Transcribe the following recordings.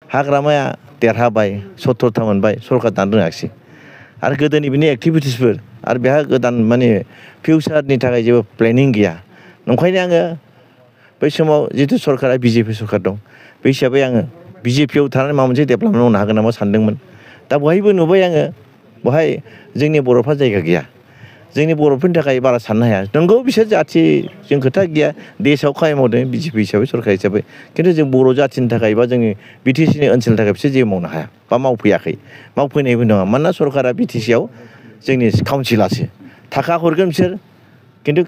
हाग्रामाया देरहाबाय 70था मोनबाय सरकार दानो रोङाखिसै आरो गोदोनि बिनि एक्टिभिटिसफोर आरो बेहा गोदान माने फिउचारनि थाखाय जेबो प्लेनिं गैया नंखायनो आङो बै समाव जितु सरकारा बिजेपि सरकार दं बे हिसाबै आङो बिजेपियाव थानानै माबा मोनसे डेभेलपमेन्ट मावनो हागोन नामा सानदोंमोन दा बहायबो नुबाय आङो बहाय जोंनि बर'फ्रा जायगा गैया जोंनि बर'फोरनि थाखाय बारा साननो हाया नंगौ बिसोर जाथिजों खोथा गैया देशआव खामानि मावदों बिजेपि हिसाबै सरकार हिसाबै खिन्थु जों बर' जाथिनि थाखाय बा जोंनि बिटिसिनि ओनसोलनि थाखाय बिसोर जेबो मावनो हाया बा मावफैयाखै मावफैनायबो नङा मानोना सरकारा बिटिसिआव जोंनि काउन्सिलारसो थाखा हरगोन बिसोर खिन्थु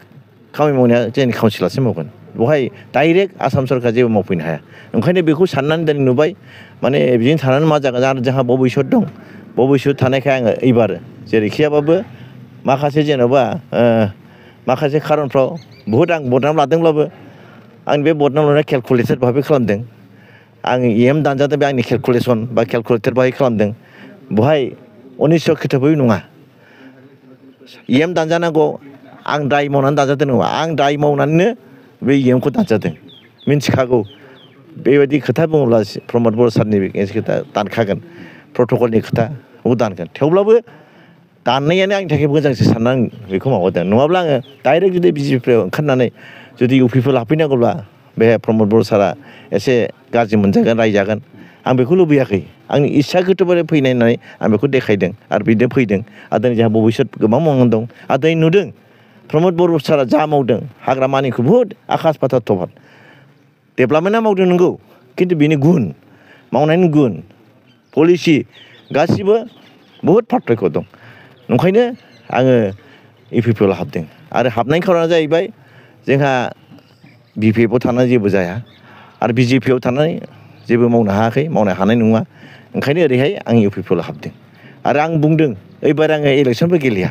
खामानि मावनाया जोंनि काउन्सिलारसो मावगोन बेवहाय डाइरेक्ट आसाम सरकार जेबो मावफैनो हाया ओंखायनो बेखौ साननानै दिनै नुबाय माने बिदिनो थानानै मा जागोन आरो जोंहा भबिसत दं भबिसत थानायखाय आङो एबार जेरैखियाबाबो माखासे जेन'बा माखासे खारनफ्राव बहुद आं बदनाम लादोंब्लाबो आं बे बदनाम लानाया केलकुलेटेड भाबै खालामदों आं एम दानजादों बे आंनि केलकुलेसन बा केलकुलेटेड भाबै खालामदों बहाय अनिस्स' खोथाबै नङा एम दानजानांगौ आं दाय मावनानै दानजादों नङा आं दाय मावनानैनो बे एमखौ दानजादों मिन्थिखागौ बेबायदि खोथा बुङोब्ला प्रमद बर' सारनि खोथा दानखागोन प्रट'कलनि खोथाखौ दानगोन थेवब्लाबो दाननायानो आंनि थाखाय मोजांसो सानना आं बेखौ माबादों नङाब्ला आङो डाइरेक्ट जुदि बिजेपिआव ओंखारनानै जुदि इउपिपिआव लाफैनांगौब्ला बे प्रमद बर' सारा एसे गाज्रि मोनजागोन रायजागोन आं बेखौ लुबैयाखै आंनि इस्सा गोथौबारे फैनाय होननानै आं बेखौ देखायदों आरो बिदिनो फैदों आरो दिनै जोंहा भबिसत गोबां मावनानै दं आरो दिनै नुदों प्रमद बर' सारा जा मावदों हाग्रामानिखौ बुहुद आकास फाताल तफात डेभेलपमेन्टआ मावदों नंगौ खिन्थु बिनि गुन मावनायनि गुन पलिसि गासिबो बहुद पार्थक्य दं ओंखायनो आङो इउपिपिएल हाबदों आरो हाबनायनि खारना जाहैबाय जोंहा बिपिएफआव थानानै जेबो जाया आरो बिजेपिआव थानानै जेबो मावनो हायाखै मावनो हानाय नङा ओंखायनो ओरैहाय आं इउपिपिएल हाबदों आरो आं बुंदों एबार आङो इलेक्सनबो गेलेया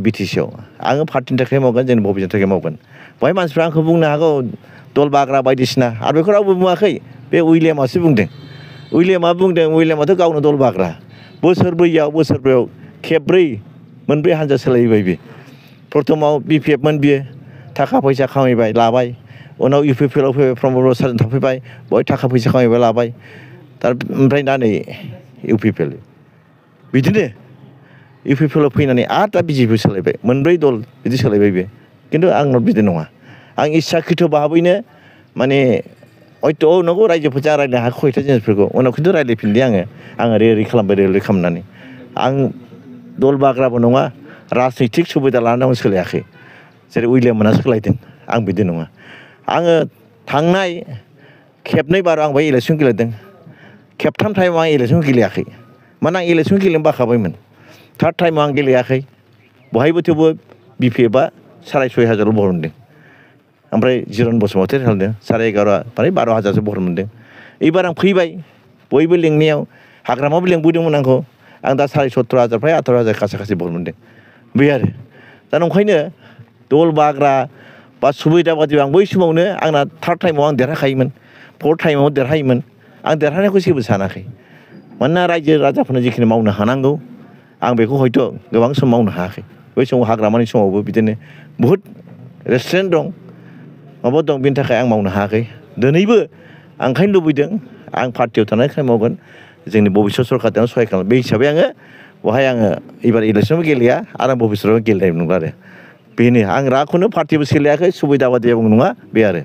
बिटिसिआव आङो पार्टिनि थाखाय मावगोन जोंनि भबिसतनि थाखाय मावगोन बेवहाय मानसिफ्रा आंखौ बुंनो हागौ दल बाग्रा बायदिसिना आरो बेखौ रावबो बुङाखै बे उइलियामासो बुंदों उइलियामाथ' गावनो दल बाग्रा बोसोरब्रैयाव खेबब्रै मोनब्रै हानजा सोलायबाय बे प्रथमाव बिपिएफमोन बियो थाखा फैसा खामायबाय लाबाय उनाव इउपिपिएलआव फैबाय प्रमद बर' सारजों थाफैबाय बहाय थाखा फैसा खामायबाय लाबाय ओमफ्राय दा नै इउपिपिएल बिदिनो इउपिपिएलआव फैनानै आरो दा बिजेपिआव सोलायबाय मोनब्रै दल बिदि सोलायबाय बे खिन्थु आंनाव बिदि नङा आं इस्साखिथ' भाबैनो माने हयथ' नंगौ रायजोफोरजों रायज्लायनो हायाखै खयथा जिनिसफोरखौ उनाव खिन्थु रायज्लायफिनदों आङो ओरै खालामबाय खालामनानै आं दल बाग्राबो नङा राजनितिक सुबिदा लानानै सोलायाखै जेरै उइलियाममोना सोलायदों आं बिदि नङा आङो थांनाय खेबनै बाराव आं बेहाय इलेक्सन गेलेदों खेबथाम टाइमाव आं इलेक्सन गेलेयाखै माने आं इलेक्सन गेलेनो बाखाबायमोन थार्ड टाइमाव आं गेलेयाखै बहायबो थेवबो बिपिएफआ 6,500 भट मोनदों ओमफ्राय जिरन बसुमतारी खालामदों 11,500 माने 12,000सो भट मोनदों एबार आं फैबाय बयबो लेंनायाव हाग्रामाबो लेंबोदोंमोन आंखौ आं दा 17,500 फ्राय 18,000 खाथि भट मोनदों बे आरो दा नंखायनो दल बाग्रा बा सुबिदा बादि आं बै समावनो आंना थार्ड टाइमाव आं देरहाखायोमोन फर्थ टाइमाव देरहायोमोन आं देरहानायखौ जेबो सानाखै मानोना रायजो राजाफोरनो जिखिनि मावनो हानांगौ आं बेखौ हयथ' गोबां सम मावनो हायाखै बै समाव हाग्रामानि समावबो बिदिनो बहुद रेस्टुरेन्ट दं माबा दं बेनि थाखाय आं मावनो हायाखै दिनैबो आं ओंखायनो लुबैदों आं पार्टियाव थानायखाय मावगोन जोंनि भबिसत सरकारजों सहाय खालाम बे हिसाबै आङो बहाय आङो एबार इलेक्सनबो गेलेया आरो आं भबिसतआवबो गेलेनाय नंला आरो बेनो आं रावखौनो पार्टिबो सोलायाखै सुबिदा बादियाबो नङा बे आरो